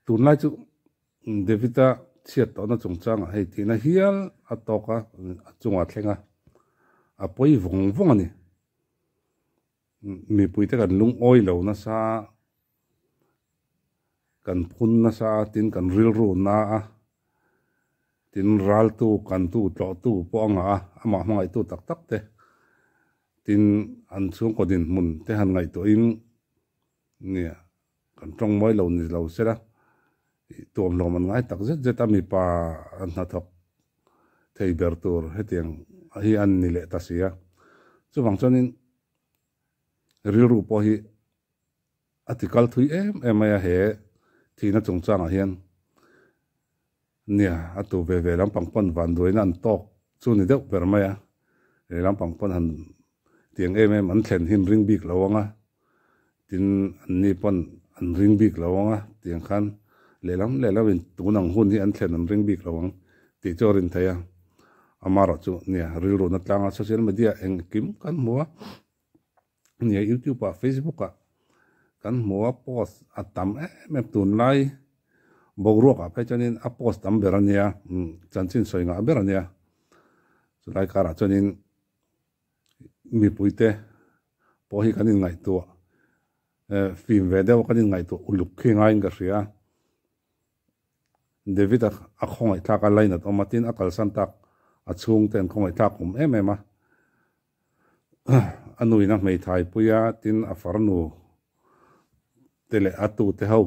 Tunlai chu David-a chhiat tawhna chungchangah hei tihna hial a tawk a, a chungah thleng a, a pawi vawng vawng a ni. Mipuite kan lungawi lo nasa, kan phun nasa a, tin kan rilru na a, tin raltu, kantu, tlawhtu pawh a ngah a, amah hmangaihtu tak tak te, tin an chhungkaw dinhmun te han ngaihtuahin nia kan tawng mawi lo ni lo sela ih tuamhlawm an ngai tak zet zet a mipa an hnathawk thei ber tur hetiang hi an ni leh ta si a chuvang chuanin rilru pawh hi a ti kal thui em em mai a he thihna chungchangah hian nia a tu ve ve lampang pawn vanduaina an tawk chu ni deuh ber mai a lehlam pang pawn han tiang em em an thlen hi an ring bik lo ang a tin an ni pawn an ring bik lo ang a tiang khan lehlam lehlam in tun ang hun hi an thlen an ring bik lo ang tih chu a rin theih a amaherawh chu nia rilru na tlanga social media engkim kan hmu a nia youtube ah facebook ah kan hmu a post a tam em em tunlai boruak ah phei chuanin a post tam ber a nia chanchin sawi ngah ber a nia chulai karah chuanin mipuite pawh hi kan inngaihtuah fim ve deuh a kan inngaihtuah uluk khi ngaiin ka hria David a a khawngaihthlak a lainat awm a tin a kalsan tak a chhungte an khawngaihthlak awm em em a a nuin a hmeithai pui a tin a farnu te leh a tute ho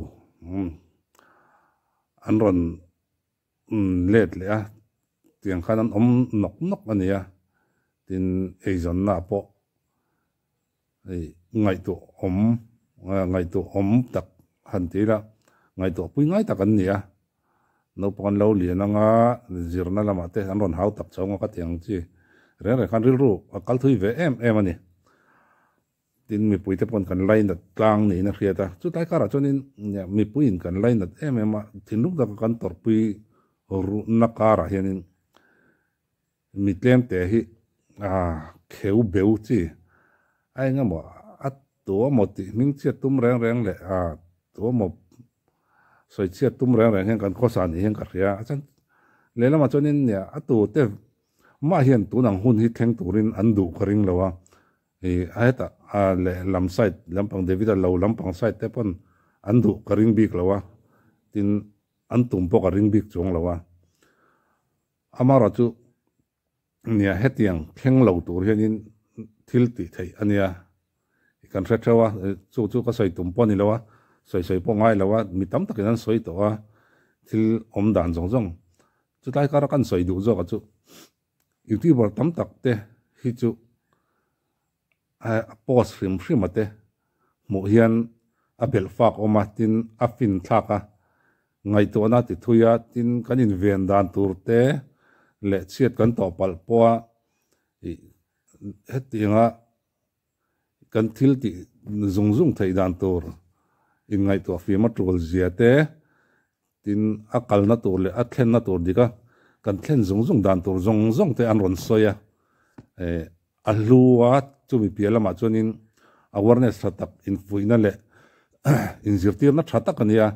an rawn let leh a tiang khan an awm nawk nawk a ni a tin eizawnna pawh hei ngaihtuah awm ngaihtuah awm tak han ti ila ngaihtuah pui ngai tak an ni a naupang an lo lian anga zirna lamah te an rawn hau tak chho anga ka ti ang chi reng reng khan rilru a kal thui ve em em a ni. Tin, mipuite pawn kan lainat tlang niin a hriat a, chutlai karah chuanin mipuiin kan lainat em em a, thinlung taka kan tawrhpui ruhna karah hianin mi tlemte hi kheu beu chi a eng emaw a tu emaw tih hming chhiat tum reng reng leh tu emaw sawi chhiat tum reng reng hian kan khawsa ni hian ka hria a, chuan lehlamah chuanin a tute mah hian tun ang hun hi thleng turin an duh ka ring lo a. Ih a hetah a lehlam side lampang David a lo lampang side te pawn an duh ka ring bik lo a, tin an tum pawh ka ring bik chuang lo a. Amaherawh chu nia hetiang thleng lo tur hianin thil tih theih a nia kan hre theuh a, chu chu ka sawi tum pawh a ni lo a, sawi sawi pawh ngai lo a, mi tam takin an sawi tawh a thil awm dan zawng zawng. Chutlai kara kan sawi duh zawk a chu Youtuber tam tak te hi chu a post hrim hrim a te hmuh hian a belh fak awm a, tin a fin thlak a, ngaihtuahna ti thui a, tin kan inven dan tur te leh chhiat kan tawh palh pawh a ih hetianga kan thil tih zung zung theih dan tur inngaihtuah fim a tul zia te, tin a kalna tur leh a thlenna tur dik a, kan thlen zung zung dan tur zawng zawng te an rawn sawi a, eh a hlu a chumi piah lamah chuanin awareness tha tak infuihna leh inzirtirna tha tak a nia.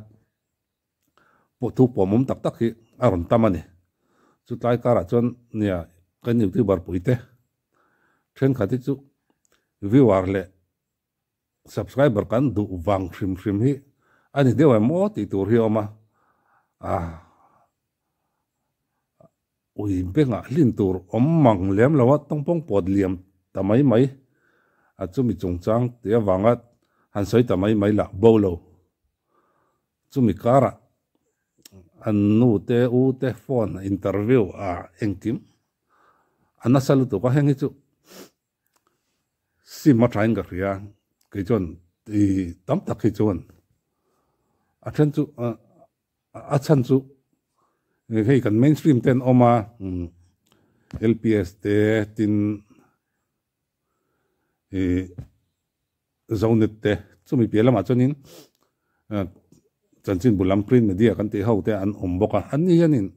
Pawh thu pawmawm tak tak hi a rawn tam a ni. Chutlai karah chuan nia kan youtuber puite thenkhat hi chu viewer leh subscriber kan duh vang hrim hrim hi a ni deuh em aw tih tur hi a awm a, ah ui bengah hlin tur awm mang lem lo a tawngpawng pawt liam ta mai mai a chumi chungchang tih avanga han sawi ta mai mai lah bo lo. Chumi karah an nu te u te phone interview a engkim a nasa lutuk a, heng hi chu sim a thain ka hria kei chuan i tam tak hi chuan a then chu a chhan chu hei kan mainstream te an awm a L_P_S te tin ih. Zonet te chumi piah lamah chuanin chanchinbu lam print media kan tih ho te an awm bawk a, an ni hianin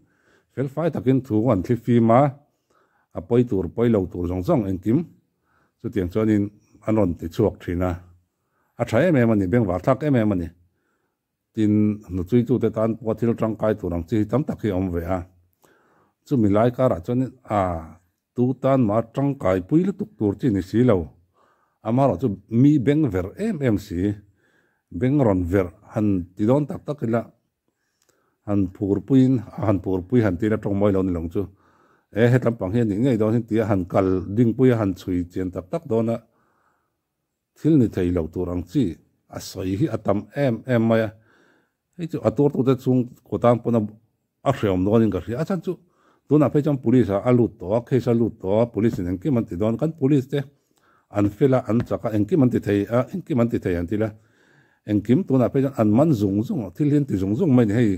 fel fai takin thu an thli fim a, a pawi tur pawi lo tur zawng zawng engkim chutiang chuanin an rawn ti chhuak thin a, a tha em em a ni, bengvar thlak em em a ni. Tin, hnuchuitute tan pawha thil tangkai tur ang chi hi tam tak hi a awm ve a. Chumi lai karah chuanin a tu tan mah tangkai pui lutuk tur chi ni si lo. Amaherawh chu mi beng ver em em si, beng rawn verh han ti dawn tak tak ila han phur puiin a han phur pui han tiin a tawng mawi lo ni lo chu. E hetlam pang hi a nih ngei dawn hi tia han kal ding pui a han chhui chian tak tak dawn a. Thil ni thei lo tur ang chi a sawi hi a tam em em mai a, hei chu a tuartute chung khaw tan pawn a hreawm dawnin ka hria. A chhan chu tunah phei chuan police ah a lut tawh a, case a lut tawh a, police in engkim an ti dawn. Kan police te an fel a, an chak a, engkim an ti thei a, engkim an ti thei an ti la. Engkim tunah phei chuan an man zung zung a, thil hi an ti zung zung mai ni. Hei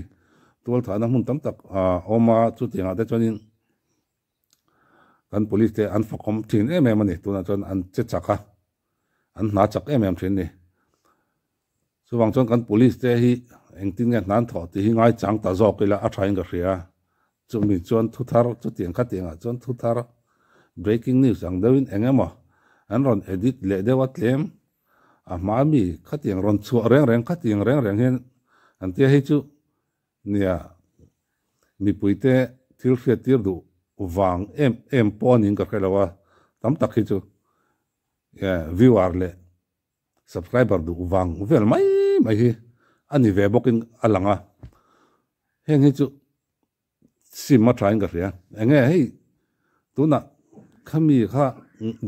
tualthahna hmun tam tak a awm a, chutiangah te chuanin Kan police te an fakawm thin em em a ni, tunah chuan an che chak a, an hna chak em em thin a ni. Chuvang chuan kan police te hi engtin nge hna an thawh tih hi ngaichang ta zawk ila a thain ka hria. Chumi chuan thu thar chutiang khatiangah chuan thu thar breaking news ang deuhin eng emaw an rawn edit leh deuh a tlem a hma mi khatiang rawn chhuah reng reng khatiang reng reng hian an tia hei chu Nia, mipuite thil hriattir duh vang em em pawh a niin ka hre lo a, tam tak hi chu viewer leh subscriber duh vang vel mai mai hi a ni ve bawkin a lang a, heng hi chu sim a thain ka hria. Enge hei tunah khami kha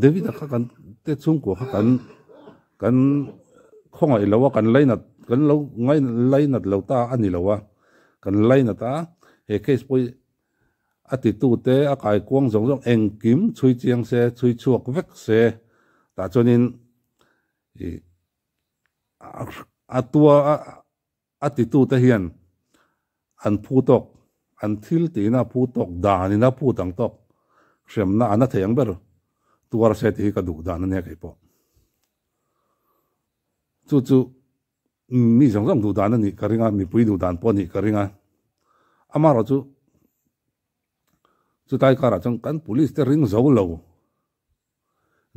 David-a kha kan te chhungkua kha kan kan khawngaih lo a kan lainat kan lo ngai lainat lo ta a ni lo a kan lainat a he case pawh hi a titu te a kaikuang zawng zawng engkim chhui chiang se chhui chhuak vek se tah chuanin ih a tua A titute hian an phu tawk, an thil tihna a phu tawk, danin a phut ang tawk, hremna a na thei ang ber tuar se tih hi ka duh dan a nia kei pawh. Chu chu mi zawng zawng duh dan a nih ka ring a, mipui duh dan pawh a nih ka ring a. Amaherawh chu chutlai karah chuan kan police te ring zo lo.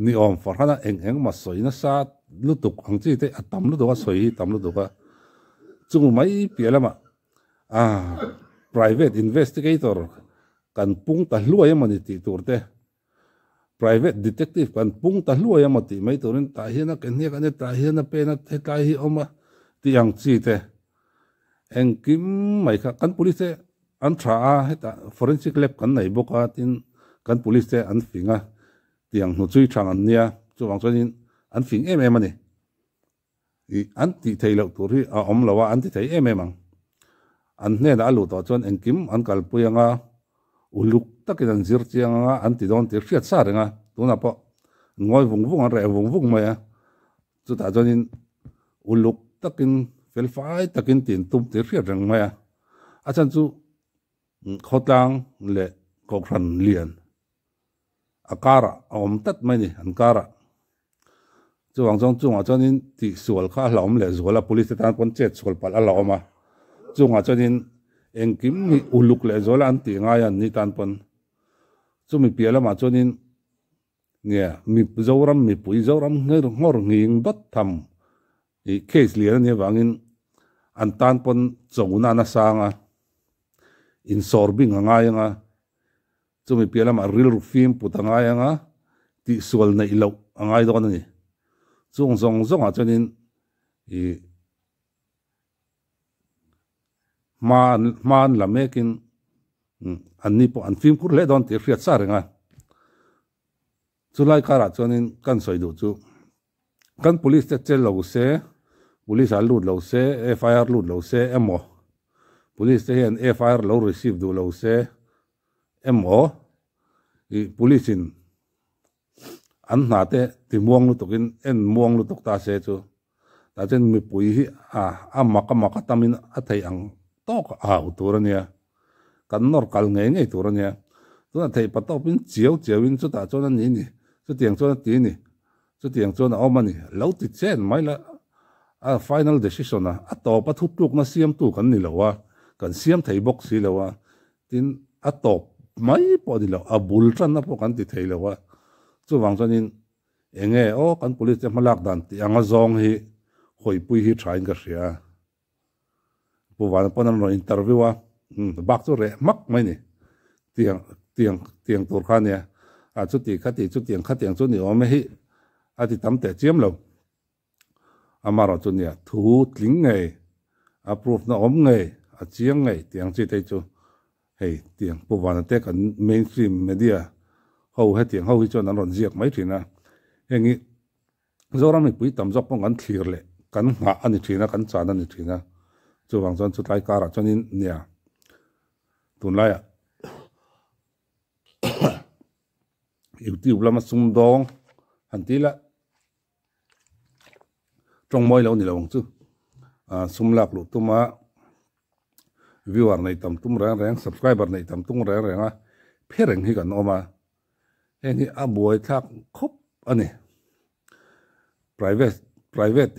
Ni awm farhana eng eng mah sawi nasa lutuk ang chi te a tam lutuk a sawi hi tam lutuk a chung mai piah lamah ah private investigator kan pung ta hluai emawni tih tur te private detective kan pung ta hluai emaw tih mai turin tah hian a ke hniak a nia tah hian a pen a hetlai hi a awm a tih ang chi te engkim mai kha kan police te An tha a, hetah forensic lab kan nei bawk a, tin kan police te an fing a, tiang hnuchui thang an nia, chuvang chuanin an fing em em a ni. Ih, an tih theih loh tur hi a awm lo a, an ti thei em em ang. An hnenah a luh tawh chuan engkim an kalpui ang a, uluk takin an zir chiang ang a, an ti dawn tih hriat sa reng a, tunah pawh ngawi vung vung an reh vung vung mai a, chutah chuanin uluk takin felfai takin tin tum tih hriat reng mai a. A chhan chu khawtlang leh kohhran lian a karah a awm tlat mai a ni, an karah. Chuvang chuan chungah chuanin tihsual kha a hlauhawm leh zual a, police te tan pawn chet sual palh a hlauhawm a. Chungah chuanin engkim hi uluk leh zual a an tih ngai a an ni tan pawn. Chumi piah lamah chuanin nia mi Zoram mipui Zoram nghawr nghing dawt tham Ih case lian a nih avangin an tan pawn chona a nasang a, insawr bing a ngai ang a, chumi piah lamah rilru fim put a ngai ang a, tihsual neih loh a ngai dawn a ni. Chung zawng zawngah chuanin ih hma an hma an la mekin an ni pawh an fimkhur hle dawn tih a hriat sa reng a. Chulai karah chuanin kan sawi duh chu kan police te che lo se, police ah lut lo se, FIR lut lo se emaw, police te hian FIR lo receive duh lo se emaw ih police in an hna te ti muang lutuk in en muang lutuk ta se chu tah chuan mipui hi a a mak a mak a tam in a theih ang tawk a au tur a nia. Kan nawr kal ngei ngei tur a nia. Tunah theih pa tawpin chiau chiauin chutah chuan a ni ni, chutiang chuan a ti ni, chutiang chuan a awm a ni. Lo ti chen mai la, a final decision a, a tawp a thutlukna siamtu kan ni lo a, kan siam thei bawk si lo a, tin a tawp mai pawh a ni lo, a bul tanna pawh kan ti thei lo a. Chuvang chuanin enge aw kan police te hmalak dan tih anga zawng hi hawipui hi thain ka hria. Pu Vana pawn an rawn interview a, umm bak chu reh hmak mai ni. Tiang tiang tiang tur kha ania, a chuti khati chutiang khatiang chu ni awm e hi a ti tam teh chiam lo. Amaherawh chu nia thu tling ngei, a proof na awm ngei, a chiang ngei tiang chi te chu hei tiang Pu Vana te kan mainstream media ho hetiang ho hi chuan an rawn ziak mai thin a, heng hi Zoram mipui tam zawk pawh kan thlir leh kan nghah a ni thin a, kan chan a ni thin a, chuvang chuan chutlai karah chuanin nia tunlaiah YouTube lama sumdawng han ti la tawng mawi lo ni lo ang chu ah sum lak luh tuma viewer nei tam tum reng reng subscriber nei tam tum reng reng a phe reng hi kan awm a heng hi a buai thlak khawp a ni private private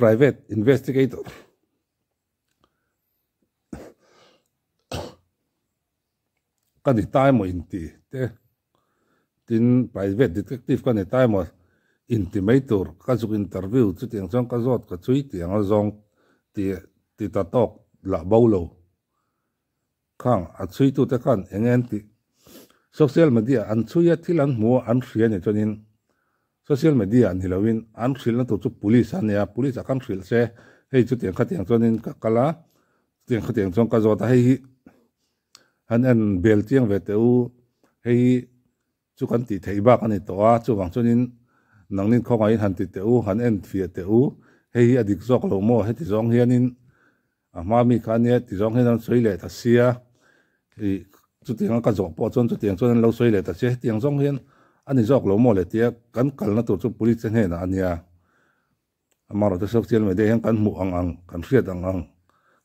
private investigator Ka ni ta emaw inti te, tin private detective ka ni ta emaw inti mai tur ka zuk interview chutiang chuan ka zawt ka chui tiang a zawng ti ti ta tawk lah bo lo. Khang a chhuitute khan eng nge an tih? Social media an chhui a thil an hmu a an hria nih chuanin social media ni loin an hrilhna tur chu police a nia, police ah khan hrilh se hei chutiang khatiang chuanin ka kal a, chutiang khatiang chuan ka zawt a hei hi han en bel chiang ve teh u, hei hi chu kan tih theih bak a ni tawh a, chuvang chuanin nangnin khawngaihin han ti teh u, han en fiah teh u, hei hi a dik zawk lo maw heti zawng hianin A hma mi kha ania ti zawng hian an sawi leh ta sia, ih chutiang a ka zawh pawh chuan chutiang chuan an lo sawi leh ta sia, hetiang zawng hian a ni zawk lo maw le tia kan kalna tur chu police te hnenah a nia. Amaherawhchu social media hian kan hmuh ang ang, kan hriat ang ang,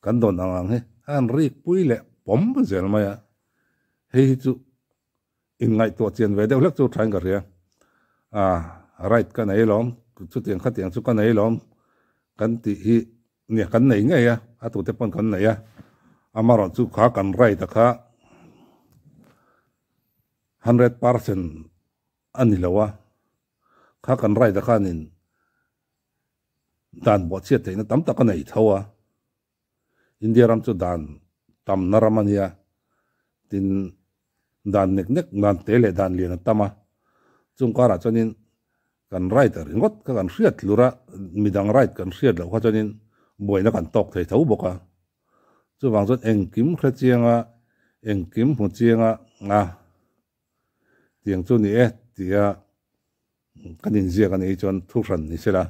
kan dawn ang ang hi a han rik pui leh pawm zel mai a, hei hi chu Inngaihtuah chian ve deuh hlek chu thain ka hria. Ah, right ka nei alawm, chutiang khatiang chu ka nei alawm kan tih hi nia kan nei ngei a, a tute pawn kan nei a, amaherawh chu kha kan right a kha 100% a ni lo a, kha kan right a khanin dan bawhchhiat theihna tam tak a nei tho a. India ram chu dan tamna ram a nia, tin dan nek nek dan te leh dan lian a tam a, chung karah chuanin kan right ringawt kha kan hriat tlur a, midang right kan hriat loh kha chuanin buaina kan tawk thei tho bawk a, chuvang chuan engkim hre chianga engkim hmu chianga a tiang chu ni e tia kan inziak a nih chuan thu hran ni sela.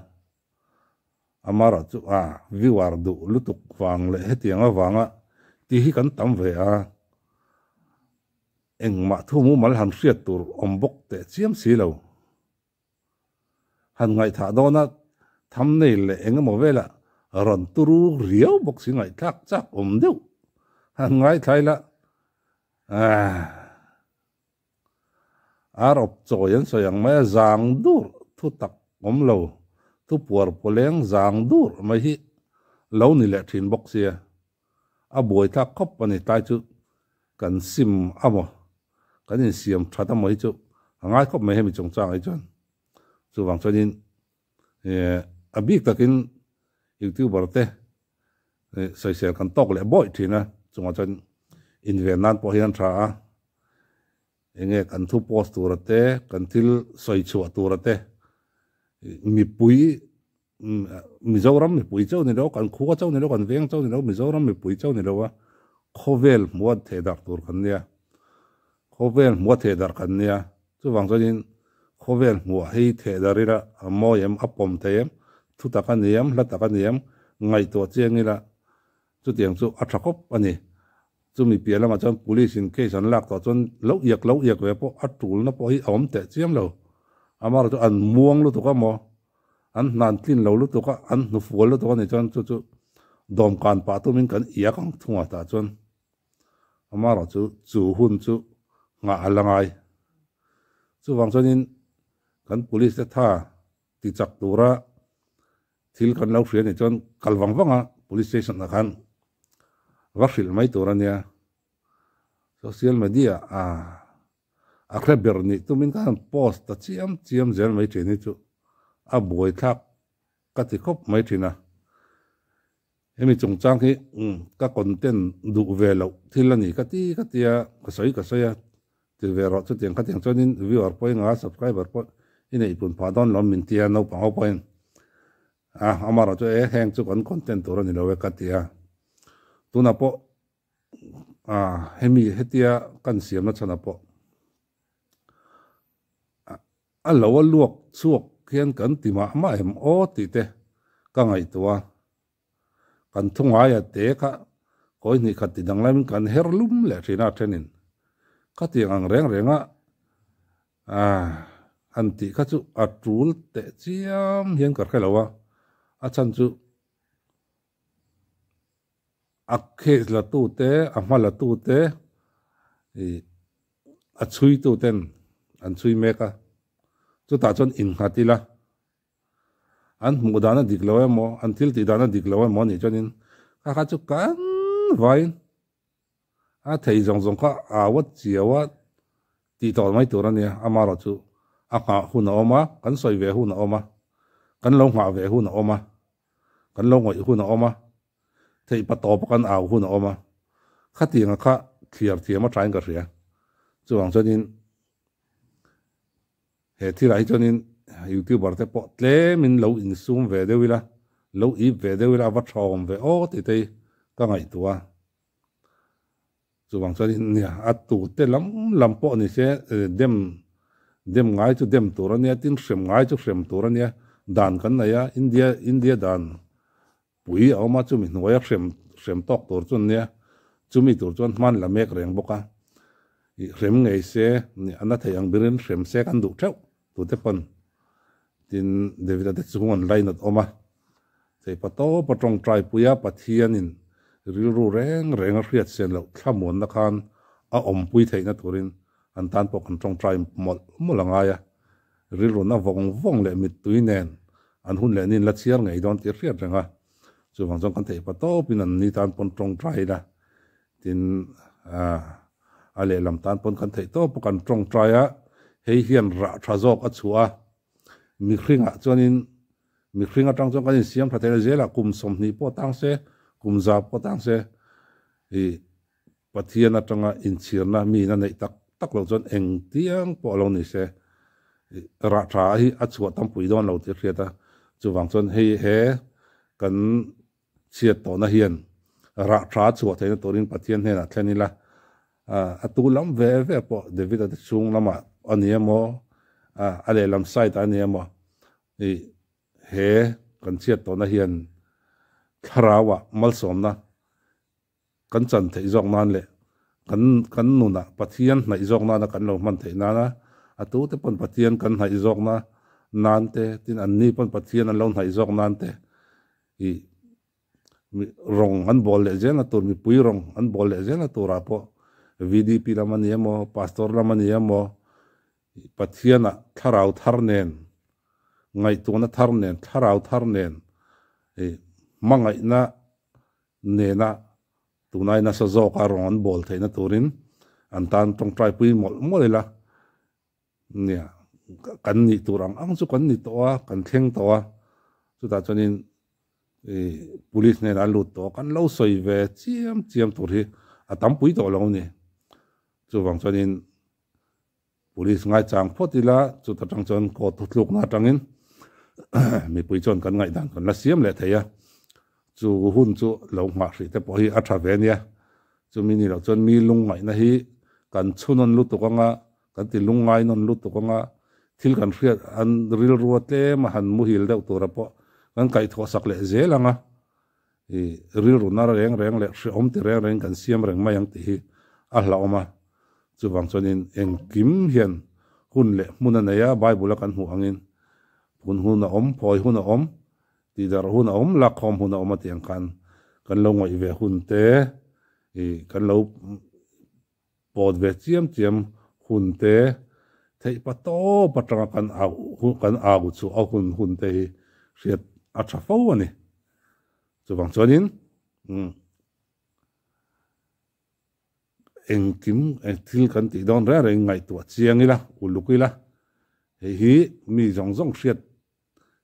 Amaherawh chu a viewer duh lutuk vang leh hetiang avanga tih hi kan tam ve a, engmah thu mumal han hriat tur awm bawk teh chiam si lo. Han ngaihthah dawna thumbnail leh eng emaw velah rawn turu riau bawk si ngaihthlak chak awm deuh han ngaithlai la aah. Ar awp chawi an sawi ang mai a, zang dur thu tak awm lo, thu puar pawleng zang dur mai hi lo ni leh thin bawk sia, a buaithlak khawp a ni. Tlai chu kan sim a maw, kan insiam that a maw hi chu a ngai khawp mai hemi chungchang hi chuan. Chuvang chuanin a bik takin youtuber te sawisel kan tawk leh bawih thin a, chungah chuan inven nan pawh hian tha a, enge kan thu post tura te, kan thil sawi chhuah tura te, mipui Mizoram mipui chauh ni lo, kan khua chauh ni lo, kan veng chauh ni lo, Mizoram mipui chauh ni lo a, khawvel hmuha theh darh tur kan nia, khawvel hmuha theh darh kan nia, chuvang chuanin khawvel hmuah hi theh darh ila a mawi em, a pawm thei em, thu tak a ni em, hla tak a ni em, ngaihtuah chiang ila Chutiang chu a tha khawp a ni. Chumi piah lamah chuan police in case an lak tawh chuan lo iak lo iak ve pawh a tulna pawh hi a awm teh chiam lo. Amaherawh chu an muang lutuk a maw, an hnan tlin lo lutuk a, an hnufual lutuk a nih chuan chu chu dawmkan pah tumin kan iak ang thung a tah chuan amaherawh chu chu hun chu nghah a la ngai. Chuvang chuanin kan police te tha ti chak tura Thil kan lo hria nih chuan kal vang vang a police station ah khan va hrilh mai tur a nia. Social media ah a hre ber nih tumin khan han post ta chiam chiam zel mai thin hi chu a buaithlak ka ti khawp mai thin a. Hemi chungchang hi ka content duh ve loh thil a ni ka ti ka tia ka sawi ka sawi a, ti ve rawh chutiang khatiang chuanin viewer pawh i ngah a subscriber pawh i neih pun phah dawn lawm min tia naupang ho pawhin a amaherawh chu e heng chu kan content tur a ni lo e ka ti a, tunah pawh a hemi hetia kan siamna chhanah pawh A lo a luak chhuak hian kan ti mah mah em aw tih te ka ngaihtuah a, kan thu ngaia te kha kawi hnih khat ti danglamin kan her lum leh thin a thenin khatiang ang reng reng a han tih kha chu a tul teh chiam hian ka hre lo a, a chhan chu a case la tu te a hma la tu te ih a chhui tu ten an chhui mek a, chutah chuan innghat ila an hmuh dan a dik lo emaw an thil tih dan a dik lo emaw anih chuanin kha kha chu kan vain a thei zawng zawng kha au a chiau a tih tawh mai tur a nia, amaherawhchu a nghah hun a awm a, kan sawi ve hun a awm a, kan lo nghah ve hun a awm a, kan lo ngawih hun a awm a, theih pa tawpa kan au hun a awm a, khatianga kha thliar thiam a thain ka hria. Chuvang chuanin he thilah hi chuanin youtuber te pawh tlemin lo insum ve deuh ila, lo ip ve deuh ila a va tha awm ve aw tih te hi ka ngaihtuah a. Chuvang chuanin nia a tute lam lam pawh ni se dem dem ngai chu dem tur a nia, tin hrem ngai chu hrem tur a nia, dan kan nei a, India India dan pui a awm a, chumi hnuaia hrem hrem tawk tur chu an nia, chumi tur chuan hman la mek reng bawk a, ih hrem ngei se a na thei ang berin hrem se kan duh theuh tute pawn tin David-a te chung an lainat awm a, Cheipa tawpa tawngtai puia Pathianin rilru reng reng a hriat sian loh thlamuanna khan a awmpui theihna turin an tan pawh kan tawngtai mawlh mawlh a ngai a, rilruna vawng vawng leh mittui nen an hun leh nin la chhiar ngei dawn tih a hriat reng a, chuvang chuan kan theihpa tawpin an ni tan pawn tawngtai ila, tin a lehlam tan pawn kan theih tawp a kan tawngtai a, hei hian rah tha zawk a chhuah a, mihringah chuanin mihring atang chuan kan insiam tha thei a zelah kum 20 pawh tang se kum za pawh tang se ih Pathian atanga inchhirna mi na neih tak tak loh chuan engtiang pawh a lo ni se ih rah tha hi a chhuah tam pui dawn lo tih a hriat a chuvang chuan hei he kan chhiat tawhna hian rah tha a chhuah theihna turin Pathian hnenah thlen ila a tu lam ve ve pawh David-a te chhung lamah a ni emaw a lehlam side ah a ni emaw ih he kan chhiat tawhna hian thlarauah malsawmna kan chan theih zawk nan leh kan kan nunah Pathian hnaih zawk nana kan lo hman theih nana a tute pawn Pathian kan hnaih zawkna nan te tin anni pawn Pathian an lo hnaih zawk nan te ih rawng an bawl leh zelna tur mipui rawng an bawl leh zelna turah pawh VDP lam a ni emaw Pastor lam a ni emaw Pathianah thlarau thar nen ngaihtuahna thar nen thlarau thar nen ih hmangaihna nena tunai nasa zawka rawng an bawl theihna turin an tan tawngtai pui mawlh mawlh ila nia kan nih tur ang ang chu kan ni tawh a kan thleng tawh a chutah chuanin ih police hnenah a lut tawh a kan lo sawi ve chiam chiam tur hi a tam pui tawh lo a ni chuvang chuanin Police ngaichang phawt ila chuta tang chuan court thutlukna atangin mipui chuan kan ngaihdan kan la siam leh thei a, chu hun chu lo nghah hrih te pawh hi a tha ve ania, chumi ni loh chuan mi lungngaihna hi kan chhunawn lutuk anga kan ti lungngainawn lutuk anga thil kan hriat an rilru a tlem a han muhil deuh tura pawh kan kaihthawh sak leh zel anga ih rilru na reng reng leh hrehawm ti reng reng kan siam reng mai ang tih hi a hlauhawm a, chuvang chuanin engkim hian hun leh hmun a nei a, Bible a kan hmuh angin phun hun a awm, phawi hun a awm, tihdarh hun a awm, lakkhawm hun a awm a tih ang khan kan lo ngaih ve hun te ih kan lo pawt ve chiam chiam hun te theih pa tawp atanga kan au kan au chu a hun hun te hi hriat a tha fo a ni. Chuvang chuanin umm engkim thil kan tih dawn reng reng ngaihtuah chiang ila uluk ila hei hi mi zawng zawng hriat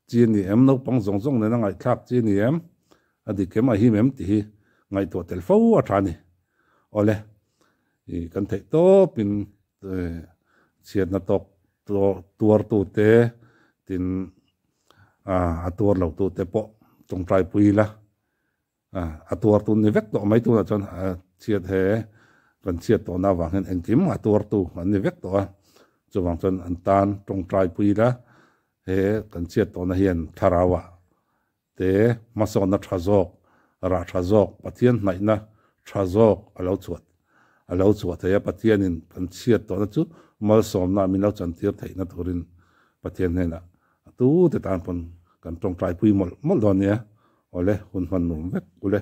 chi a ni em naupang zawng zawng nena ngaihthlak chi a ni em? A dik em a him em tih hi ngaihtuah tel fo a tha a ni. Awle, i kan theih tawpin chhiatna tawk tuartute tin a tuar lotute pawh tawngtai pui ila a tuartu ni vek tawh mai tunah chuan a chhiat he kan chhiat tawhna avang hian engkim a tuartu an ni vek tawh a, chuvang chuan an tan tawngtai pui ila he kan chhiat tawhna hian thlarauah te hmasawnna tha zawk, rah tha zawk, Pathian hnaihna tha zawk a lo chhuah a lo chhuah thei a, Pathianin kan chhiat tawhna chu malsawmna min lo chantir theihna turin Pathian hnenah a tute tan pawn kan tawngtaipui mawlh mawlh dawn nia. Awle, hun hman nuam vek ule.